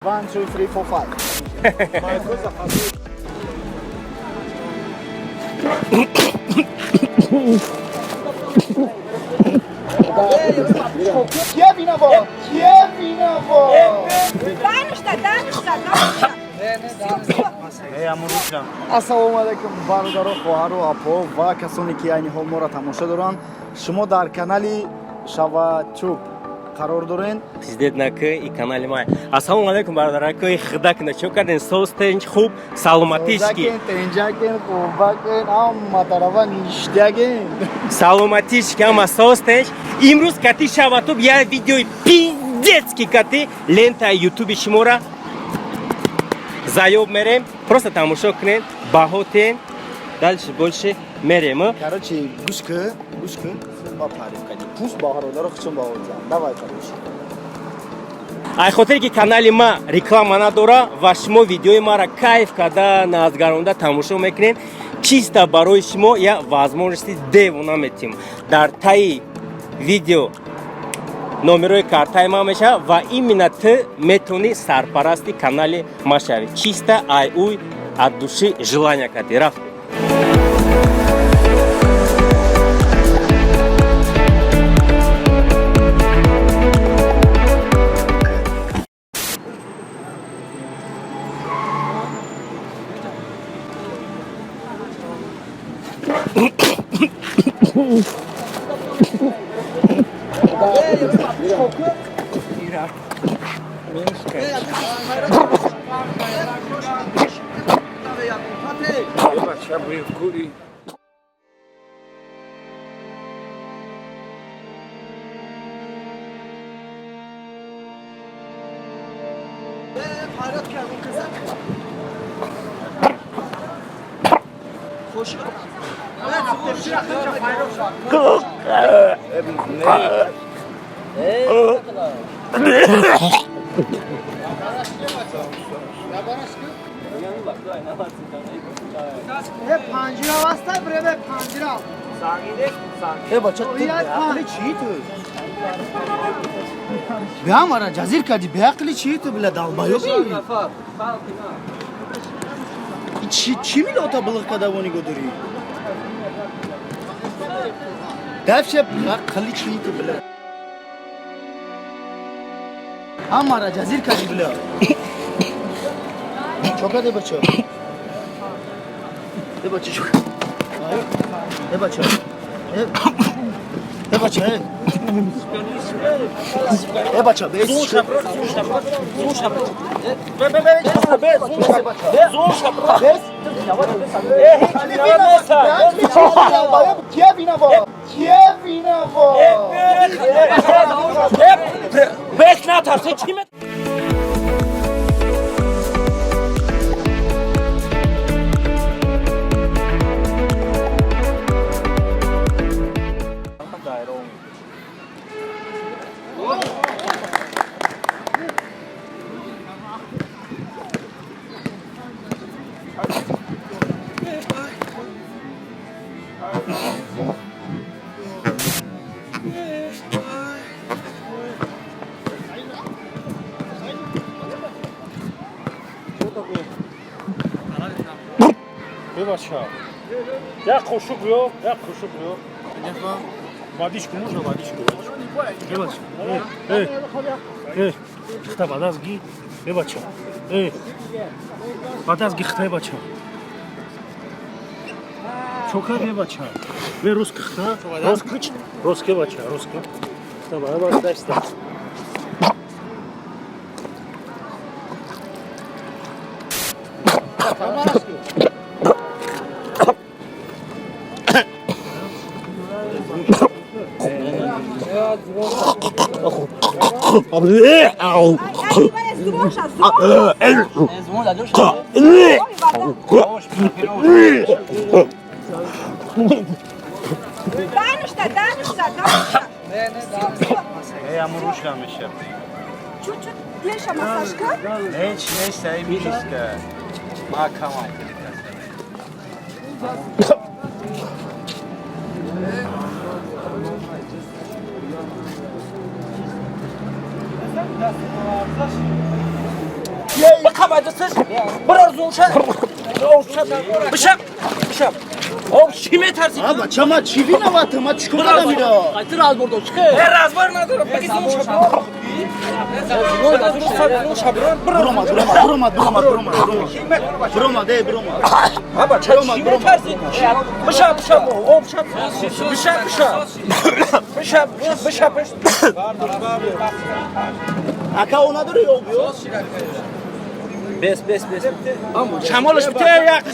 1, 2, 3, 4, 5. Кия винаво? Кия винаво? Данушта, данушта, данушта. Ассалому алайкум, бародаро, хоҳару, апо ва касоне, ки айни ҳол моро тамошо доранд. Шумо дар канали Шаватюб қарор дорен. Пиздет накы и канали май. Ассалому алайкум, бародаракои хидакна. Чо карден? Соз, тенч, хуб, саломатишки. Созакен, тенҷакен, хубакен, ҳама тарафа ништякен. Саломатишки, ҳама соз, тенч. Имрӯз кати Шаватуб як видеои пиздецки кати лентаи ютуби шумора заёб мерем. Просто тамошо кунед, баҳотен. Дальше больше мерем. Короче, гӯш ки, гӯш ки, ба таъриф кардӣ. Пусть бародаро худшон баҳотиям. Давай, короче. Ай хотире ки канали ма реклама надора ва шумо видеои маро кайф карда, назгаронда тамошо мекунед, чисто барои шумо я возможности девона метим. Дар таи видео номерои картаи ман мешавад ва именно ту метавонӣ сарпарасти канали ма шавӣ. Чисто ай уй от души желания кардӣ. Рафт. Э, бача, ту беақли чӣ ту? Беамара ҷазир кардӣ, беақли чӣ ту, била долбоёби? Чӣ чӣ милота билиқ када во нигоҳ дорӣ? Дафша беақли чӣ ту, била? Ҳамара ҷазир кардӣ, била. Чо кардӣ, бача? Э, бача, чо? Э, бача. Э, э, бача, э. Э, бача, бес. Бес. Кия винаво? Кия винаво? Бес натарсе, чӣ? Бебача. Як қошуқ биё, як қошуқ биё. Водичку можно, водичку? Бебача. Э, э, хта ба даст ги. Бебача. Э. Ба даст ги хта, бача. Чока, бебача. Бе русский хта. Русский, русский бача, русский. Хта ба даст даст. Зумоша, зумоша. Данушта, данушта, данушта. Чуть-чуть дилша массаж кар. Ҳеч нест, ай милиска. Маҳкамай. қабай дасташ. Бирор зунша. Бишаб. Бишаб. Об чӣ метарсӣ? А бача ма чӣ виновата? Ма чӣ кор кардам ира? Ты разбор дошт. Э, разбор надорам. Беги зунша. Буромад, буромад, буромад, буромад, буромад, буромад. Буромад, эй, буромад. А бача чӣ метарсӣ? Бишаб, бишаб. Об шаб. Бишаб, бишаб. Бишаб, бишаб. Ака, о надори об ё? Бес, бес, бес. Шамолаш бите як.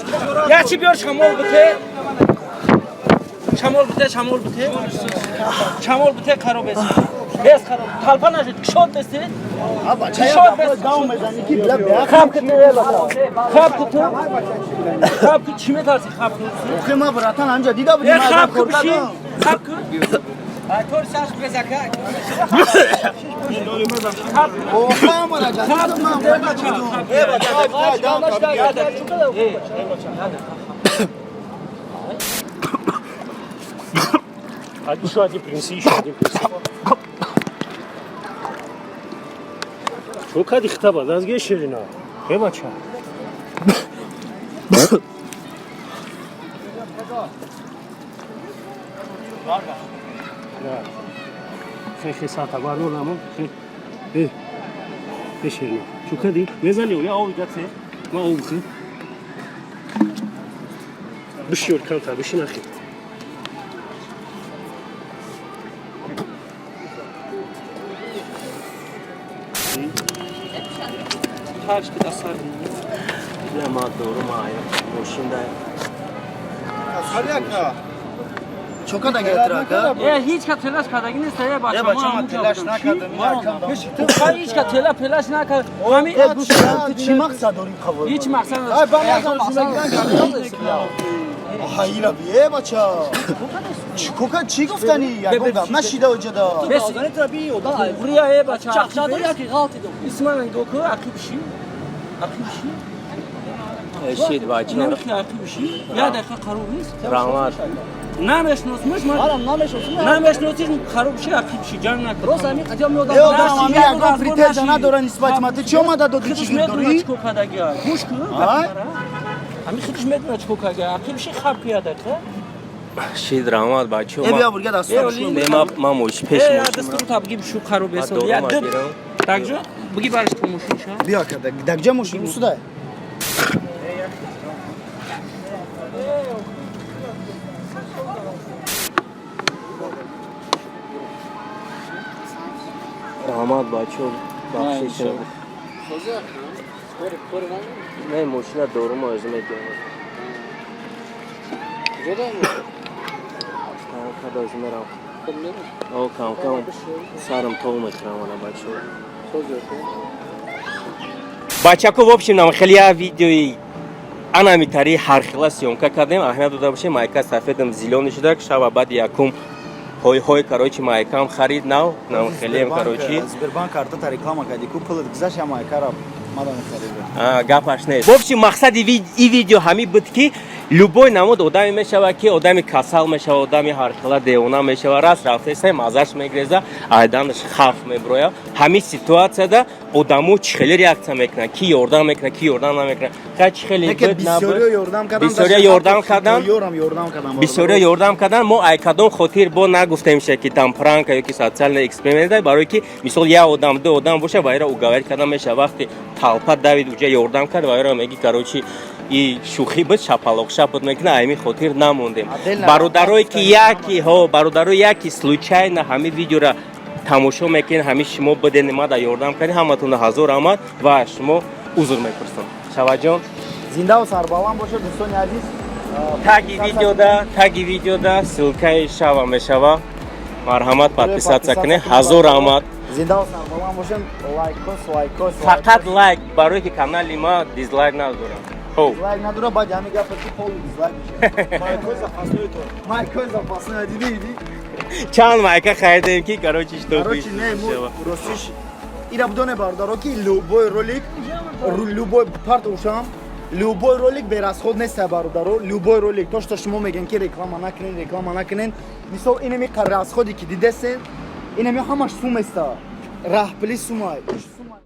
Я чӣ биёр шамол бите. Шамол бите, шамол бите. Шамол бите қаро бес. Бес қаро. Талпа нашид, кишод бести. А бача я гапо гав мезани ки била беақл. Хаб ки ту Хаб ки ту. Хаб ки чӣ метарсӣ хаб ки? Охе ма братан анҷа дида будим. Э, хаб ки бишин. Хаб ки. Охе ама ҷа ман Э бача, дам А еще один принеси, еще один принеси. Чо кади хитаба, дастгир ширина. Э, бача. Хе, хе, сата, баро намо. Хе. Э. Э, ширина. Чо кади? Мезани, я ов гате. Ма ов хе. Бишёр канта, бишин ахи. Тарш ки дастар. Бля, ма дору ма мошин да. Чо када гетра ака? Э, ҳеҷ ка телаш кардагӣ нест, э, бача. Э бача ма телаш накардам. Ту ҳеҷ ка тела пелаш накард. Ҳами Э гӯш кун, ту чӣ мақсад дорӣ қабул? ҳеҷ мақсад Ай ба ман Ҳайра би, э бача. Чӣ кока чӣ гуфтани? Ягон гап нашида оҷада. Бес. Ғурия, э бача. Исман гоку ақиб ши. Ақиб ши. Шид бача. Намехи ақиб ши. Я дақиқа қарор нест. Раҳмат. Намешносмаш ман. Намешносиш қарор ши ақиб ши ҷанг накун. Э одам ҳами ягон претензия надора нисбати ма. Ту чӣ омада додӣ чӣ Худаш медонад дорӣ? чӣ кор кардагиа. Гӯш кун. Ай? Ҳами худаш медонад чӣ кор кардагиа. Ақиб ши хаб ки я дақиқа. Шид раҳмат бача. Э бия бурга дастур. Э, оли. Не, ма мошин пеш Э, мошин. дастуру та бигӣ шу қарор Ма бесо. дору Я ма диб. гирам. Такҷо бигӣ бараш ту мошин ша. Бия ака, дагҷа мошин усуда. Раҳмат бачо. Бахшиш. Не, мошина дору ма өзүм мегирам. Кам өзүм мерам. О, кам кам сарам тол мехӯрам ана бачо. Бачако, в общем, нам хеле я видеои анами тари ҳархела съёмка кардем. Аҳамият дода бошем, майка сафедам зелёный шуда, шаба баъди якум ҳой ҳой, короче, майкам харид нав, нам хелем, короче. Сбербанк картата реклама кардӣ ку пулат гузашт я майкара мада мехарида. А, гапаш нест. В общем, мақсади и видео ҳамин буд, ки любой намуд одаме мешавад, ки одами касал мешавад, одами ҳархела девона мешавад, раст рафтеса, маззаш мегреза, айданаш хаф меброя. Ҳамин ситуатсияда одамо чӣ хеле реаксия мекунанд, ки ёрдам мекунад, ки ёрдам намекунад. Хай, чӣ хеле Неке буд, набуд. бисёриё ёрдам кардан. Бисёриё ёрдам кардан. Ёрам ёрдам кардан. Бисёриё ёрдам кардан. Мо ай кадом хотир бо нагуфтем ша, ки там пранка ё ки социальный эксперимент, барое ки мисол як одам, ду одам боша, вайра уговорить кардан мешава. Вақте толпа давид, уҷа ёрдам кард, вайра меги, короче, и шӯхӣ буд, шапалоқшап буд мекуна. Аймин хотир намондем. Отдельно Бародарое ки яки ҳо, бародаро яки случайно ҳамин видеора тамошо мекунед, ҳамин шумо биден, мада ёрдам кардед, ҳаматонро ҳазор раҳмат ва шумо узр мепурсам. Шаваҷон. Зиндаву сарбаланд бошед, дӯстони азиз. Таги видеода ссылкаи шава мешава, марҳамат, подписаться кунед. Ҳазор раҳмат. Зиндаву сарбаланд бошед. Лайкос, лайкос. Фақат лайк, барое ки канали ма дизлайк надорам. Хоб. Лайк надора, баъд ҳамин гапа ки пол дизлайк мешавад. Майкой запасной то. Майкой запасной, диди, диди. Чанд майка харидем, ки короче, что Короче, не, мо ростиш ира бидоне, бародаро, ки любой ролик, любой парт ушам, любой ролик берасход нест, бародаро. Любой ролик, то что шумо мегӯен, ки реклама накунен, реклама накунен, мисол инами расходе ки дидесен, инами ҳамаш сум еста, раҳпили сумай, сумай.